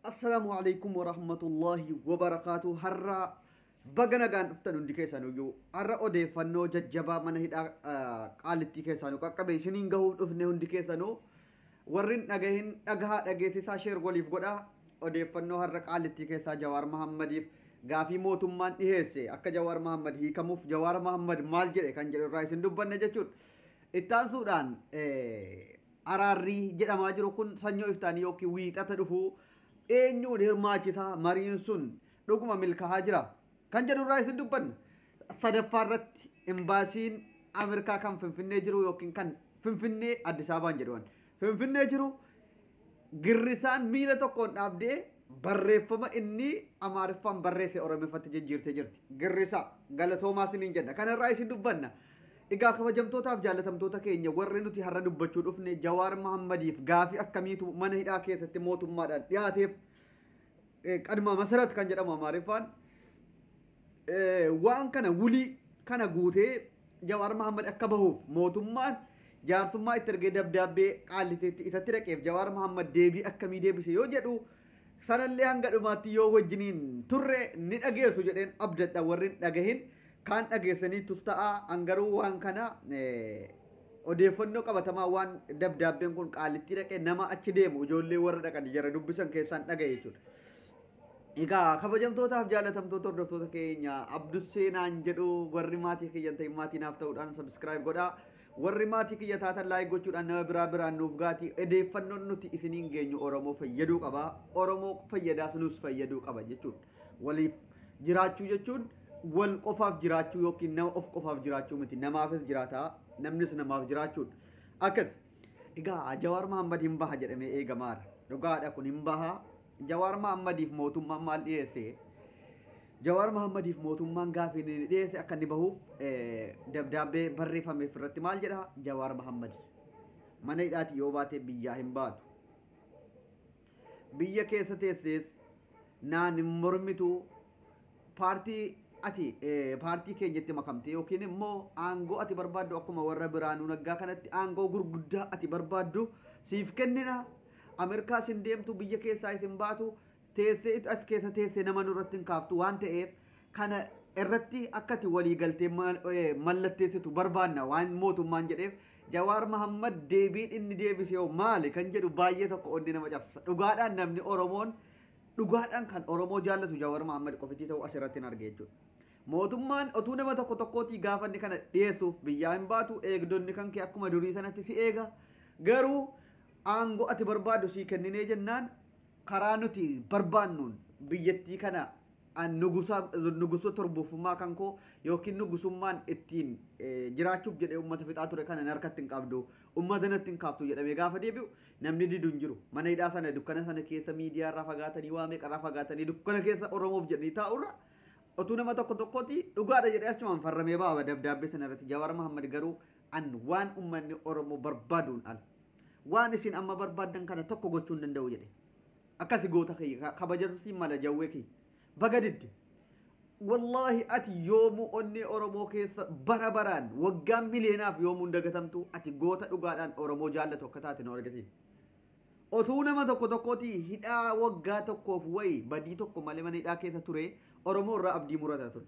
Assalaamu alaikum warahmatullahi wabarakaatu. Har'a baga nagaan dhuftan hundi keessanuyyuu. Har'a odeeffannoo jajjabaa mana hidhaa Qaallittii keessaa nu qaqqabe isiniin gahuuf dhufne. Hundi keessanuu warri hin dhagahin dhagahaa, dhageessisaa, share waliif godhaa. Odeeffannoo har'a Qaallittii keessaa Jawaar Mahammadiif gaafii mootummaan dhiheesse, akka Jawaar Mahammad hiikamuuf Jawaar Mahammad maal jedhe kan jedhu irraa isin dubbanne jechuudha. Ittaansuudhaan araarrii jedhamaa jiru kun sanyoo iftaanii yookiin wiixata dhufuu eenyuun hirmaachisaa, mariin sun dhuguma milkaa'aa jira kan jedhu irraa isin dubbanna. Sadaffaa irratti imbaasiin Ameerikaa kan Finfinnee jiru yookiin kan Finfinnee Addis Ababaan jedhuan Finfinnee jiru girrisaan miila tokkoon dhaabdee barreeffama inni Amaariffaan barreesse Oromiffatti jijjiirtee jirti. Girrisaa galatoomaa isiniin jenna. Kanarraa isin dubbanna. Egaa kabajamtootaaf jaalatamtoota keenya, warri nuti har'a dubbachuu dhufne Jawaar Mahammadiif gaafii akkamiitu mana hidhaa keessatti mootummaadhaan dhiyaateef, qadma masarat kan jedhamu Amaariffaan, waan kana wulii kana guutee Jawaar Mahammad akka bahuuf mootummaan jaarsummaa itti ergee dabdaabbee Qaalliteetti isatti dhaqeef Jawaar Mahammad deebii akkamii deebise yoo jedhu, sanallee hanga dhumaatti yoo wajjiniin turre ni dhageessu jedheen abdadha. Warri hin dhagahin kaan dhageessaniitus ta'a, angaruu waan kana odeeffannoo qabatamaa waan dabdaabbeen kun Qaallittii dhaqee nama achi deemu ijoollee warra dhaqan jara dubbisan keessaan dhagaye jechuudha. Egaa kabajamtootaaf jaalatamtoota hordoftoota keenya, Abdusseenaan jedhu, warri maatii kiyyan ta'in maatii naaf ta'uudhaan subscribe godhaa. Warri maatii kiyya taatan like gochuudhaan nama biraa biraan nuuf gaati. Odeeffannoon nuti isiniin geenyu Oromoo fayyaduu qaba. Oromoo fayyadaas nus fayyaduu qaba jechuudha. Waliif jiraachuu jechuun wal qofaaf jiraachuu yookiin nama of qofaaf jiraachuu miti. Namaafis jiraataa, namnis namaaf jiraachuudha. Akkas. Egaa Jawaar Mahammad hin baha jedhamee eegamaara. Dhugaadha, kun hin baha. Jawaar Mahammadiif mootummaan maal dhiyeesse? Jawaar Mahammadiif mootummaan gaafii inni dhiyeesse akka inni bahuuf dabdaabbee barreeffameef irratti maal jedha? Jawaar Mahammad mana hidhaati yoo baate biyyaa hin baatu. Biyya keessa teessees naan hin mormitu, paartii ati paartii keenyatti makamte yookiin immoo aangoo ati barbaaddu akkuma warra Biraanuu Naggaa kanatti aangoo gurguddaa ati barbaaddu siif kennina. Ameerikaa isin deemtu, biyya keessaa isin baatu, teessee as keessa teessee nama nurratti hin kaaftu waan ta'eef, kana irratti akka ati walii galtee mallatteessitu barbaanna waan mootummaan jedheef, Jawaar Mahammad deebiin inni deebise hoo maali kan jedhu baay'ee tokko onni nama cabsa. Dhugaadhaan namni Oromoon dhugaadhaan kan Oromoo jaallatu Jawaar Mahammad qofitti ta'uu asirratti hin arge jechuudha. Mootummaan otuu nama tokko tokkootii gaafa inni kana dhiyeessuuf biyyaa hin baatu, eegdonni kan kee akkuma durii sanatti si eega, garuu aangoo ati barbaaddu sii kenninee jennaan karaa nuti barbaannuun biyyattii kana nugusa nugusa torbofummaa kan koo yookiin nugusummaan ittiin jiraachuuf jedhee uummata fixaa ture kana harkatti hin qabdu, uummata natti hin kaaftu jedhamee gaafa deebi'u namni didu hin jiru. Mana hidhaa sana dukkana sana keessa miidiyaa irraa fagaatanii, waa meeqa irraa fagaatanii, dukkana keessa Oromoof jedhanii taa'urra otuu nama tokko tokkooti dhugaadha jedhee achumaan farramee baaba dabdaabbee sana irratti. Jawaar Mahammad garuu an waan uummanni Oromoo barbaaduun ala waan isin amma barbaaddan kana tokko gochuu hin danda'u jedhe. Akkasi goota kiyya kabajatu siin mala, jawwee kiyya. Baga didde. Wallaahi ati yoomuu onnee Oromoo keessa bara baraan waggaan miliyeenaaf yoomuu hin dagatamtu. Ati goota dhugaadhaan Oromoo jaallatu akka taate nu argisiifte. Otuu nama tokko tokkootii hidhaa waggaa tokkoof wayi badii tokko malee mana hidhaa keessa ture Oromoo irraa abdii murata ture.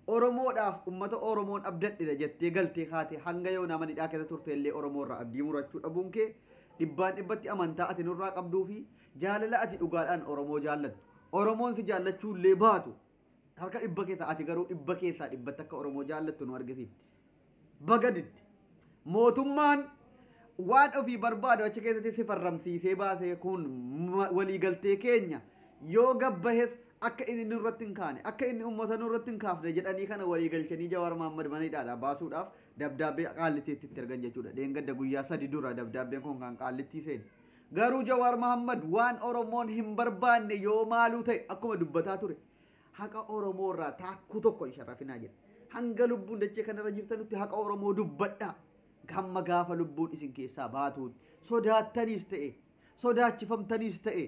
Oromoodhaaf uummata Oromoon abdadhedha jettee galtee kaate hanga yoo nama hidhaa keessa turte illee Oromoo irraa abdii murachuu dhabuun kee dhibbaan dhibbatti amantaa ati nurraa qabduu fi jaalala ati dhugaadhaan Oromoo jaallattu. Oromoon si jaallachuu illee baatu harka dhibba keessaa ati garuu dhibba keessaa dhibbatti akka Oromoo jaallattu nu argisiifte. Baga didde. Mootummaan waan ofii barbaadu achi keessatti si farramsiisee baasee, kun waliigaltee keenya yoo gabbahes akka inni nurratti hin kaane, akka inni uummata nurratti hin kaafne jedhanii kana waliigalchanii Jawaar Mahammad mana hidhaadhaa baasuudhaaf dabdaabbee Qaallittiitti itti ergan jechuudha. Dheengadda guyyaa 3 dura dabdaabbeen kun kan Qaallittii seene. Garuu Jawaar Mahammad waan Oromoon hin barbaanne yoo maaluu ta'e akkuma dubbataa ture haqa Oromoo irraa taakkuu tokko hin sharrafinaa jedhe. Hanga lubbuun dachee kanarra jirtanutti haqa Oromoo dubbadhaa. Hamma gaafa lubbuun isin keessaa baatuutti sodaattaniis ta'e, sodaachifamtaniis ta'e,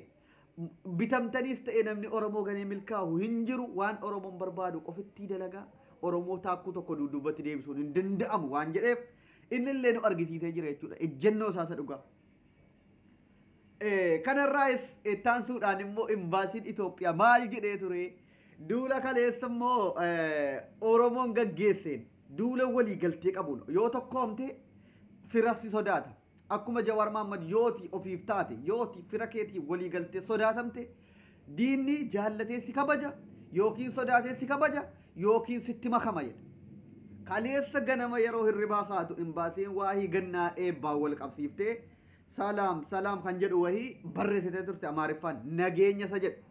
bitamtaniis ta'e, namni Oromoo ganee milkaa'u hin jiru. Waan Oromoon barbaadu qofittii dalagaa, Oromoo taakkuu tokko dudduubatti deebisuun hin danda'amu waan jedheef inni illee nu argisiisee jira jechuudha. Ejjennoo isaa isa dhugaa. Kanarraas ittaansuudhaan immoo imbaasiin Itoophiyaa maal jedhee ture? Duula kaleessa immoo Oromoon gaggeesseen duula walii galtee qabuun yoo tokkoomte firas si sodaata. Akkuma Jawaar Mahaammad yooti ofiif taate, yooti fira keetii walii galtee sodaatamte, diinni jaallatee si kabaja yookiin sodaatee si kabaja yookiin sitti makama jedha. Kaleessa ganama yeroo hirribaa kaatu imbaasiin waahii gannaa eebbaan wal qabsiiftee salaam salaam kan jedhu wahii barreessitee turte Amaariffaan nageenya isa jedhu.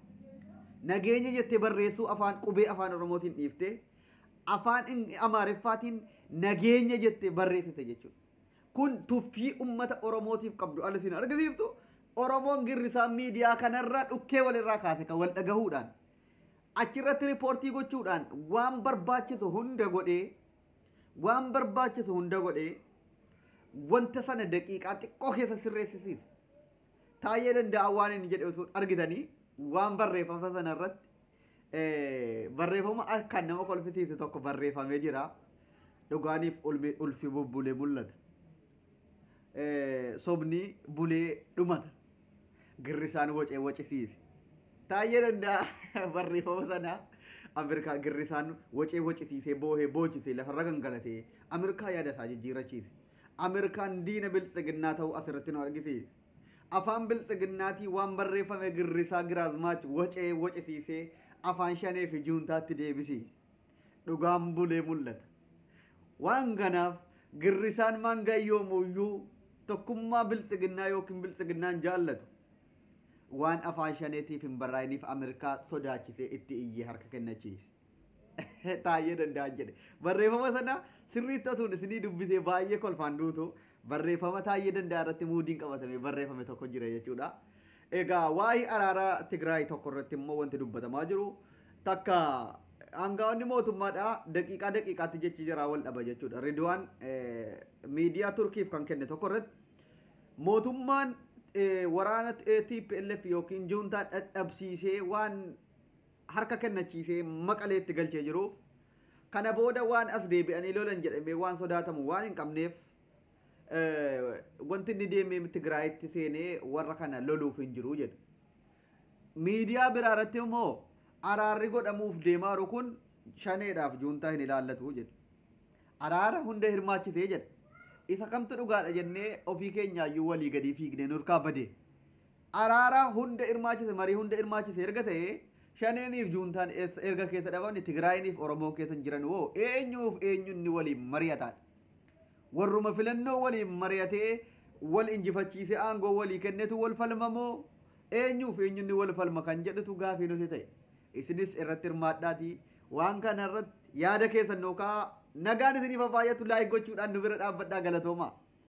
Nageenya jettee barreessuu afaan qubee afaan Oromootiin dhiiftee afaan Amaariffaatiin nageenya jettee barreessite jechuudha. Kun tuffii uummata Oromootiif qabdu ala isin argisiiftu. Oromoon girrisaa miidiyaa kanarraa dhukkee walirraa kaase kan wal dhagahuudhaan achirratti riippoortii gochuudhaan waan barbaachisu hunda godhee, waan barbaachisu hunda godhee wanta sana daqiiqaa xiqqoo keessa sirreessisiise. Taayyee Danda'a waan inni jedhe osoo argitanii waan barreeffama sana irratti barreeffama akkaan nama kolfisiisu tokko barreeffamee jira. Dhugaaniif ulfi bubbulee mul'ata. Sobni bulee dhumata. Girrisaan wacee wacisiise. Taayyee Danda'a barreeffama sana Ameerikaa girrisaan wacee wacisiisee boohee boochisee lafarra gangalatee Ameerikaa yaada isaa jijjiirrachiise. Ameerikaan diina biltsiginnaa ta'uu asirratti nu argisiise. Afaan biltsiginnaatii waan barreeffame girrisaa giraazmaach wacee wacisiisee afaan shanee fi juuntaatti deebisiise. Dhugaan bulee mul'ata. Waan kanaaf girrisaan maangayyoomuyyuu tokkummaa biltsiginnaa yookiin biltsiginnaan jaallatu. Waan afaan shaneetiif hin barraa'iniif Ameerikaa sodaachisee itti iyyee harka kennachiise. Taayyee Danda'an jedhe. Barreeffama sana sirriitti otuun isinii dubbisee baay'ee kolfaan duutu barreeffama Taayyee Danda'a irratti muudiin qabatamee barreeffame tokko jira jechuudha. Egaa waa'ee araaraa Tigraay tokko irratti immoo wanti dubbatamaa jiru takka aangaa'onni mootummaadhaa daqiiqaa daqiiqaatti jechi jiraa wal dhaba jechuudha. Ridwaan miidiyaa Turkiif kan kenne tokko irratti mootummaan waraana TPLF yookiin juuntaa dadhabsiisee waan harka kennachiisee Maqaleetti galchee jiruuf kana booda waan as deebi'anii lolan jedhamee waan sodaatamu waan hin qabneef wanti inni deemee Tigraayitti seenee warra kana loluuf hin jiru jedhu. Miidiyaa biraa irratti immoo araarri godhamuuf deemaa jiru kun shaneedhaaf juuntaa hin ilaallatu jedhu. Araara hunda hirmaachisee jedha. Isa kamtu dhugaadha jennee ofii keenyaayyuu walii gadii fiignee nurkaa bade. Araara hunda hirmaachise, marii hunda hirmaachise erga ta'ee shaneeniif juuntaan erga keessa dhabamne Tigraayiniif Oromoon keessa hin jiran hoo eenyuuf eenyuun waliin mari'ataadha. Warruma filannoo waliin mari'atee wal injifachiisee aangoo walii kennetu wal falmamoo eenyuuf eenyuun wal falma kan jedhutu gaafii nuti ta'e. Isinis irratti hirmaadhaatii waan kana irratti yaada keessan yookaan nagaan isiniif baay'atu laayik gochuudhaan nu bira dhaabbadhaa, galatoomaa.